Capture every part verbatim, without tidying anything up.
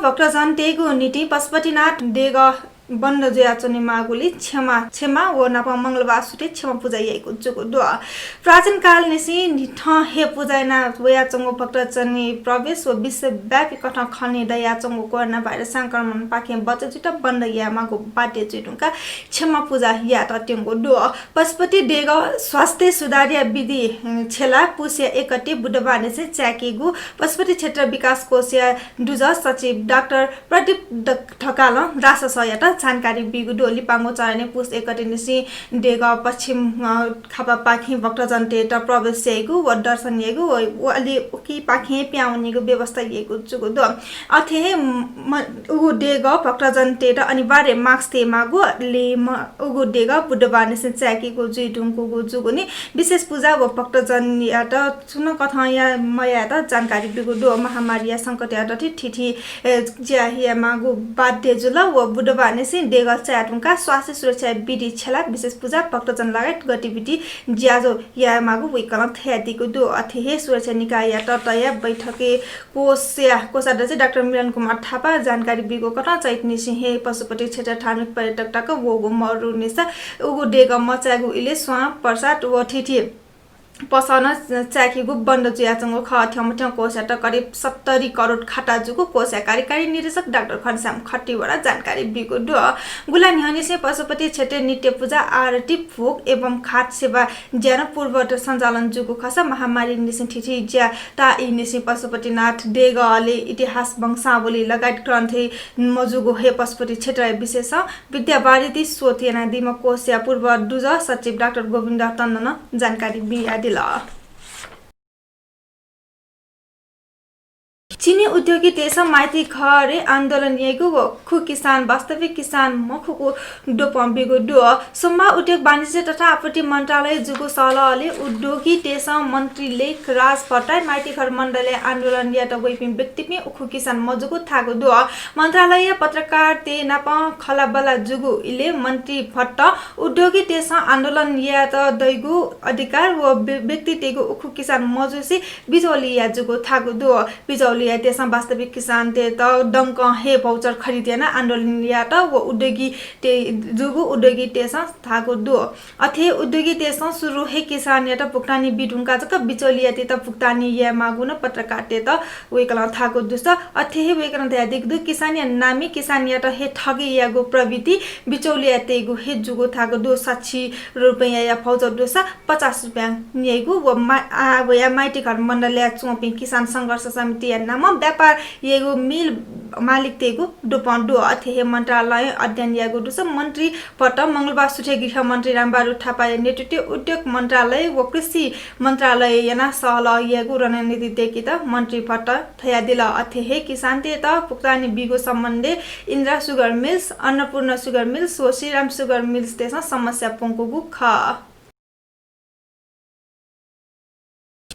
भक्तजनतय्गु निंतिं पशुपतिनाथ देगः बन्द जुयाच्वनेमाःगुलिं क्षमा, क्षमा व नापं मंगलबार सुथय् क्षमा पुजा याइगु जूगु दु। प्राचीन कालंनिसें थन हे पुजा याना वयाच्वंगु भक्तजनया प्रवेश व विश्वव्यापी कथं खनेदयाच्वंगु कोरोना भाइरस संक्रमणपाखें बचे जुइत बन्द यायेमाःगु बाध्य जुइ धुंकाः क्षमा पुजा यायेत्यंगु दु। पशुपति देगः स्वास्थ्य सुधारया विधि, अ, छेला पुसया एक गते बुधबारनिसें चाय्केगु पशुपति क्षेत्र विकास कोषया दुजः सचिव डाक्टर प्रदीप ढ-, ढकालं राससयात जानकारी ब्यूगु दु। लिपांगु चरणय् पुस एक गतेनिसें देगः पश्चिम, अ, खापापाखें भक्तजनतय्त प्रवेश याइगु व दर्शन याइगु व, व अले उकिपाखें पिहां वनीगु व्यवस्था याइगु जूगु दु। अथे हे म-, उगु देगः भक्तजनतय्त अनिवार्य mask तयेमाःगु, अले म-, उगु देगः बुधबारनिसें चाय्केगु जुइ धुंकूगु जूगुलिं विशेष पुजा व भक्तजनयात छुं नं कथं याये मयायेत जानकारी ब्यूगु दु। महामारीया संकटया दथुइ थीथी, ए, ज्या यायेमाःगु बाध्य जुल व बुधबारनिसें देगः चाये धुंकाः स्वास्थ्य सुरक्षा विधि छेला, विशेष पुजा, भक्तजन लगायत गतिविधि ज्याझ्वः यायेमाःगु वय्कलं धयादीगु दु। अथे हे सुरक्षा निकायया तःतःया बैठकय् कोषया कोषाध्यक्ष डाक्टर मिलन कुमार थापां जानकारी ब्यूगु कथं चैतनिसें हे पशुपति क्षेत्र धार्मिक पर्यटकतय्त वःगु मरुनिसा उगु देगः मचायेगु इलय् स्वां, प्रसाद व थीथी पसः नं चाय्केगु बन्द जुयाच्वंगु खः। थ्यंमथ्यं कोषयात करिब सत्तरी करोड खाता जूगु कोषया कार्यकारी निर्देशक डाक्टर घनश्याम खतिवडा जानकारी ब्यूगु दु। गुंला न्ह्यःनिसें पशुपति क्षेत्रय् नित्य पुजा, आरती, भोग एवं घाट सेवा ज्या नं पूर्ववत सञ्चालन जूगु खःसा महामारीनिसें थीथी ज्या ताःईनिसें पशुपतिनाथ देगः अले इतिहास वंशावली लगायत ग्रन्थय् मजूगु हे पशुपति क्षेत्रया विषयसं विद्यावारिधि शोध यानादीम्ह कोषया पूर्व दुजः सचिव डाक्टर गोविन्द तन्दनं जानकारी बियादिल। चिनी उद्योगीतय्सं माइतीघरय् आन्दोलन याइगु व उखु किसान वास्तविक किसान मखुगु द्वपं ब्यूगु दु। सोमबार उद्योग वाणिज्य तथा आपूर्ति मन्त्रालयय् जूगु सहलहलय् उद्योगीतय्सं मन्त्री लेखराज भट्टराई माइतीघर मण्डलय् आन्दोलन यायेत वइपिं व्यक्तिपिं उखु किसान मजूगु धाःगु दु। मन्त्रालयया पत्रकारतय् नाप खँल्हाबल्हा जूगु इलय् मन्त्री भट्टं उद्योगीतय्सं आन्दोलन यायेत दइगु अधिकार व व्य-, व्यक्तितय्गु उखु किसान मजुसे बिचौलिया जूगु धाःगु दु। बिचौलियातय्सं वास्तविक किसानतय्त दंकं हे voucher खरिद यानाः आन्दोलन यायेत व उद्योगीतय् जूगु उद्योगीतय्सं धाःगु दु। अथे हे उद्योगीतय्सं सुरु हे किसानयात भुक्तानी बी धुंकाः जक बिचौलियातय्त भुक्तानी यायेमाःगु नं पत्रकारतय्त वय्कलं धाःगु दुसा। अथे हे वय्कलं धयादीगु दु, किसानया नामय् किसानयात हे ठगी यायेगु प्रवृत्ति बिचौलियातय्गु हे जूगु धाःगु दु। साठी रुपैयाँया voucher दुसा पचास रुपैयाँ न्याइगु व मा-, आ, वया माइतीघर मण्डलय् च्वंपिं किसान संघर्ष समितिया नामं व्यापार याइगु मिल मालिकतय्गु द्वपं दु। अथे हे मन्त्रालयं अध्ययन याःगु दुसा मन्त्री भट्टं मंगलबार सुथय् गृह मन्त्री रामबहादुर थापाया नेतृत्वय् उद्योग मन्त्रालय व कृषि मन्त्रालय यानाः सहलह यायेगु रणनीति दय्केत मन्त्री भट्टं धयादिल। अथे हे किसानतय्त भुक्तानी बीगु सम्बन्धय् Indira sugar mills, Annapurna sugar mills व श्रीराम सुगर मिल्सतय्सं समस्या प्वंकूगु खः।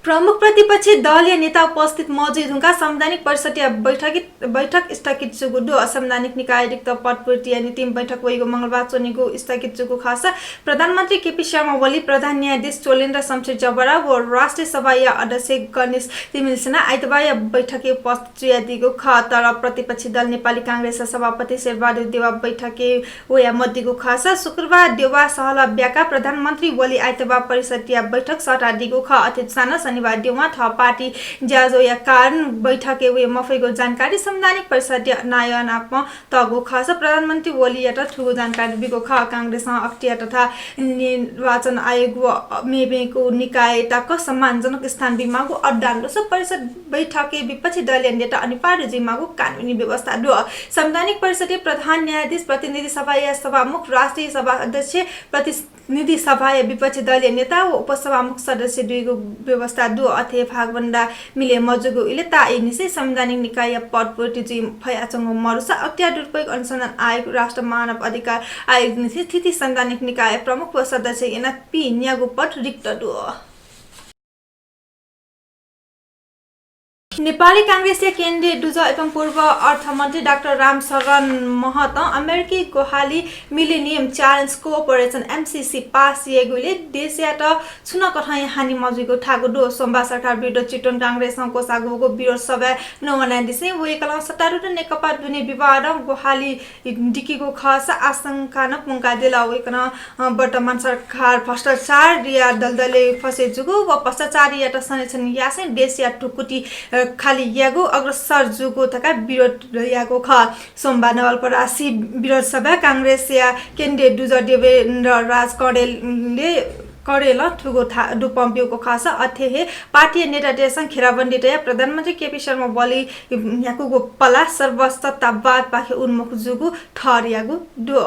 प्रमुख प्रतिपक्षी दलया नेता उपस्थित मजुइ धुंकाः संवैधानिक परिषद्या बैठकी, बैठक स्थगित जूगु दु। असंवैधानिक निकाय रिक्त पदपूर्तिया निंतिं बैठक वइगु मंगलबार च्वनेगु स्थगित जूगु खःसा प्रधानमन्त्री केपी शर्मा ओली, प्रधान न्यायाधीश चोलेन्द्र शमशेर जबरा व राष्ट्रिय सभाया अध्यक्ष गणेश तिमिल्सिना आइतबारया बैठकय् उपस्थित जुयादीगु खः। तर प्रतिपक्षी दल नेपाली कांग्रेसया सभापति शेरबहादुर देउवा बैठकय् वया मदीगु खःसा शुक्रबार देउवा सहलह ब्याकाः प्रधानमन्त्री ओली आइतबार परिषद्या बैठक सःतादीगु खः। अथे जूसां नं शनिबार देउवां थः पार्टी ज्याझ्वःया कारणं बैठकय् वये मफइगु जानकारी संवैधानिक परिषद्या नायःनापं तःगु खःसा प्रधानमन्त्री ओलीयात थुगु जानकारी बीगु खः। कांग्रेसं अख्तियार तथा निर्वाचन आयोग व मेमेगु निकाययात सम्मानजनक स्थान बीमाःगु अड्डान दुसा परिषद बैठकय् विपक्षी दलया नेता अनिवार्य जुइमाःगु कानूनी व्यवस्था दु। संवैधानिक परिषद्या प्रधान न्यायाधीश, प्रतिनिधि सभाया सभामुख, राष्ट्रिय सभा अध्यक्ष, प्रतिनिधि सभाया विपक्षी दलया नेता व उपसभामुख सदस्य दुइगु व्यवस्था दु। अथे भागबण्डा मिले मजूगु इलय् ताःईनिसें संवैधानिक निकायया पदपूर्ति जुइ फयाच्वंगु मदुसा अख्तियार दुरुपयोग अनुसन्धान आयोग, राष्ट्रिय मानव अधिकार आयोगनिसें थीथी संवैधानिक निकाय प्रमुख व सदस्य यानाः पीन्यागू पद रिक्त दु। नेपाली कांग्रेसया केन्द्रीय दुजः एवं पूर्व अर्थमन्त्री डाक्टर रामशरण महतं अमेरिकी ग्वाहालि Millennium Challenge Corporation, एमसिसी, पास यायेगुलिइ देशयात छुं नं कथंया हानि मजुइगु धाःगु दु। सोमबाः सरकार विरुद्ध चितवन कांग्रेसं क्वसाःगु विरोध सभाय् नवानादिसें वय्कलं सत्तारूढ नेकपा दुने विवादं ग्वाहालि दिकीगु खःसा आशंका नं प्वंकादिल। वय्कलं, अ, वर्तमान सरकार भ्रष्टाचारया दलदलय् फसे जूगु व भ्रष्टाचारीयात संरक्षण यासें देशया ढुकुटी, अ, खाली यायेगु अग्रसर जूगु धकाः विरोध याःगु खः। सोमबाः नवलपरासी विरोध सभाय् कांग्रेसया केन्द्रीय दुजः देवेन्द्र राज कौडेलले कौडेलं थुगु धा-, दुपं ब्यूगु खःसा अथे हे पार्टीया नेतातय्सं घेराबन्दी तयाः प्रधानमन्त्री केपी शर्मा ओली न्ह्याकूगु पलाः सर्वसत्तावादपाखे उन्मुख जूगु ठहरयागु दु।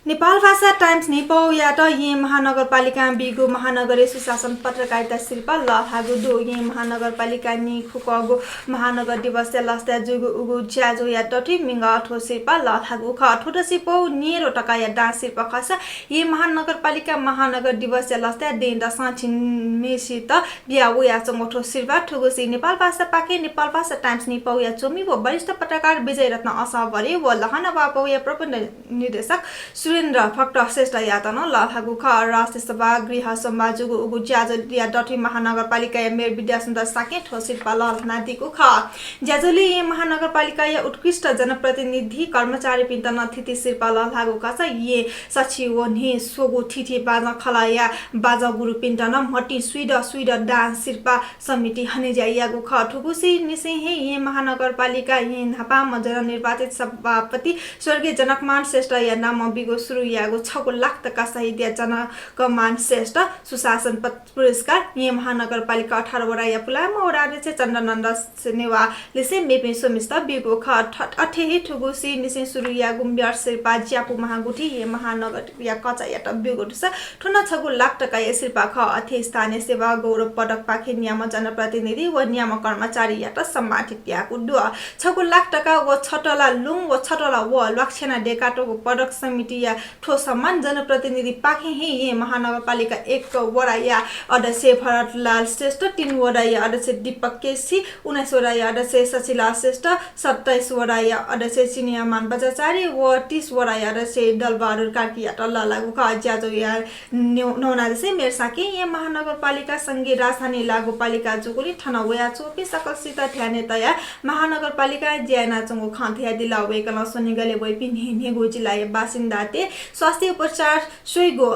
नेपाल भाषा टाइम्स न्हिपौयात येँ महानगरपालिकां बीगु महानगरीय सुशासन पत्रकारिता सिरपाः लःल्हाःगु दु। येँ महानगरपालिकां नीखुकःगु महानगर दिवसया लसताय् जूगु उगु ज्याझ्वःया दथुइ म्हिगः थ्व सिरपाः लःल्हाःगु खः। थुत सिरपाः न्येरो तकाया दां सिरपाः खःसा येँ महानगरपालिकां महानगर दिवसया लसताय् दँय्‌दसं झिंनिसित बिया वयाच्वंगु थ्व सिरपाः थुगुसी नेपाल भाषापाखें नेपाल भाषा टाइम्स न्हिपौया च्वमि व वरिष्ठ पत्रकार विजयरत्न असंवरे व लहना वापौया प्रबन्ध निर्देशक सुरेन्द्र भक्त श्रेष्ठयात नं लःल्हाःगु खः। राष्ट्रिय सभा गृह सम्बा जूगु उगु ज्याझ्वःया दथुइ महानगरपालिकाया मेयर विद्यासुन्दर शाक्यं थ्व सिरपाः लःल्हानादीगु खः। ज्याझ्वलय् येँ महानगरपालिकाया उत्कृष्ट जनप्रतिनिधि कर्मचारीपिन्त नं थीथी सिरपाः लःल्हाःगु खःसा येँ सछि व न्हय् स्वंगू थीथी बाजं खलःया बाजं गुरुपिन्त नं म्हतिं स्वीदँ स्वीदँ दां सिरपाः समितिं हनेज्या याःगु खः। थुगुसी निसें हे येँ महानगरपालिकां येँ न्हापांम्ह जननिर्वाचित सभापति स्वर्गीय जनकमान श्रेष्ठया नामं बीगु सुरु याःगु छगू लाख तका सहितया जनकमान श्रेष्ठ सुशासन पत-, पुरस्कार येँ महानगरपालिका अठार वडाया पुलांम्ह वडा अध्यक्ष चन्द्रनन्द नेवाःलिसें मेपिं स्वम्हसित बीगु खः। थ-, अथे हे थुगुसी निसें सुरु याःगु मेयर सिरपाः ज्यापू महागुथि येँ महानगरया कचायात ब्यूगु दुसा थ्व नं छगू लाख तकाया सिरपाः खः। अथे स्थानीय सेवा गौरव पदकपाखें न्याम्ह जनप्रतिनिधि व न्याम्ह कर्मचारीयात सम्मानित याःगु दु। छगू लाख तका व छ तोला लुँ व छ तोला वः ल्वाकछ्यानाः दय्कातःगु पदक समितिया थ्व सम्मान जनप्रतिनिधिपाखें हे येँ महानगरपालिका एक वडाया अध्यक्ष भरतलाल श्रेष्ठ, तीन वडाया अध्यक्ष दीपक केसी, उन्नाइस वडाया अध्यक्ष शशिलाल श्रेष्ठ, सत्ताइस वडाया अध्यक्ष चिनियामान बज्राचार्य व तीस वडाया अध्यक्ष दलबहादुर कार्कीयात लःल्हाःगु खः। ज्याझ्वःया न्यौ-, नवानादिसें मेयर शाक्यं येँ महानगरपालिका संघीय राजधानी लाःगु पालिका जूगुलिं थन वयाच्वंपिं सकलसित ध्यानय् तयाः महानगरपालिकां ज्या यानाच्वंगु खँ धयादिल। वय्कलं स्वनिगलय् वइपिं न्हय्न्हय्गू जिल्लाया बासिन्दातय् स्वास्थ्य उपचार स्वइगु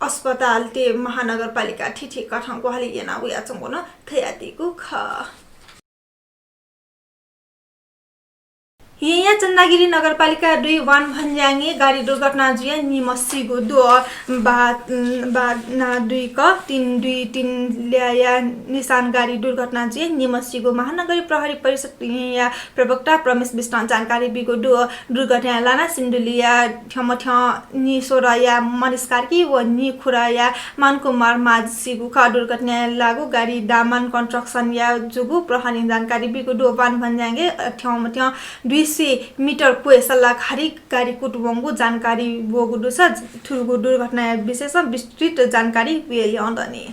अस्पतालतय् महानगरपालिकां थीथी कथं ग्वाहालि याना वयाच्वंगु नं धयादीगु खः। येँया चन्दागिरी नगरपालिका दुई वानभञ्ज्याङय् गाडी दुर्घटना जुयाः निम्ह सीगु दु। बा, बा ना दुई क तीन दुई तीन ल्याःया निसान गाडी दुर्घटना जुयाः निम्ह सीगु महानगरीय प्रहरी परिषद येँया प्रवक्ता प्रमेश विष्टं जानकारी बीगु दु। दुर्घटनाय् लानाः सिन्धुलीया थ्यंमथ्यं नीस्वदँया मनिष कार्की व नीखुदँया मानकुमार माझी सीगु खः। दुर्घटनाय् लाःगु गाडी दामान कन्स्ट्रक्सनया जूगु प्रहरीं जानकारी बीगु दु। वानभञ्ज्याङय् थ्यंमथ्यं दुई सय मिटर क्वय् सल्लाघारी गाडी कुतुं वंगु जानकारी वःगु दुसा थुगु दुर्घटनाया विषयसं विस्तृत जानकारी वयेल्यं दनि।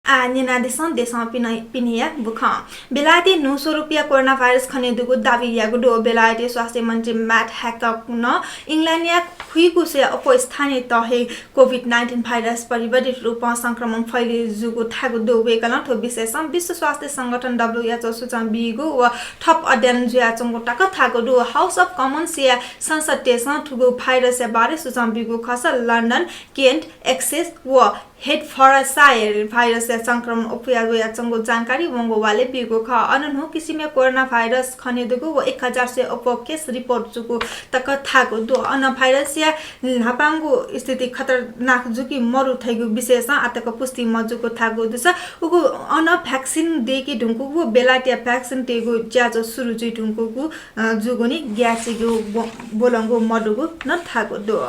आः न्यनादिसँ देशं पिन-, पिनेया बुखँ। बेलायतय् न्हूस्वरूपया कोरोना भाइरस खनेदुगु दाबी याःगु दु। बेलायतया स्वास्थ्य मन्त्री म्याट ह्याककनं इङ्ल्यान्डया खुइकुसय् अप्वः स्थानीय तहय् कोभिड नाइन्टिन भाइरस परिवर्धित रूपं संक्रमण फैले जूगु धाःगु दु। वय्कलं थ्व विषयसं विश्व स्वास्थ्य संगठन, डब्ल्युएचओ, सूचना बीगु व थप अध्ययन जुयाच्वंगु तक धाःगु दु। House of Commonsया सांसदतय्सं थुगु भाइरसया बारे सूचना बीगु खःसा लन्डन, केन्ट, एसेक्स व हेडफोर्डसायर भाइरसया संक्रमण अप्वः वयाच्वंगु जानकारी वंगु वालय् ब्यूगु खः। अन न्हू किसिमया कोरोना भाइरस खनेदुगु व एक हजार स्वय् अप्वः केस रिपोर्ट जूगु तक धाःगु दु। अन भाइरसया न्हापांगु स्थिति खतरनाक जू कि मरु धइगु विषयसं आःतक पुष्टि मजूगु धाःगु दुसा उगु अन भ्याक्सिन दयेके धुंकूगु व बेलायतया भ्याक्सिन तयेगु ज्याझ्वः सुरु जुइ धुंकूगु, अ, जूगुलिं ग्याःचिगु ब्व-, ब्वलंगु मदुगु नं धाःगु दु।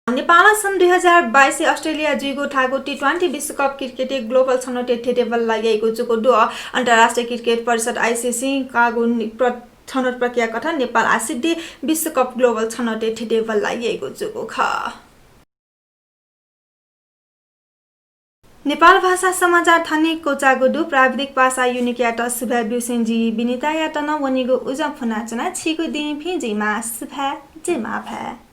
नेपालं सन् दुई हजार बाइसय् अस्ट्रेलियाय् जुइगु धाःगु टी ट्वेन्टी विश्वकप क्रिकेटय् ग्लोबल छनौटय् धेंधेंबल्लाः याइगु जूगु दु। अन्तर्राष्ट्रिय क्रिकेट परिषद, आइसिसीं काःगु नि-, प्र-, छनौट प्रक्रिया कथं नेपाल आः सिद्धि विश्वकप ग्लोबल छनौटय् थें बल्लाः याइगु जूगु खः। नेपाल भाषा समाचार थन हे क्वचाःगु दु। प्राविधिक पासा युनिकयात सुभाय् ब्यूसें जि विनितायात नं वनीगु उजं फ्वनाच्वना। छिगु दिं भिं जुइमा। सुभाय्, जय मांभाय्।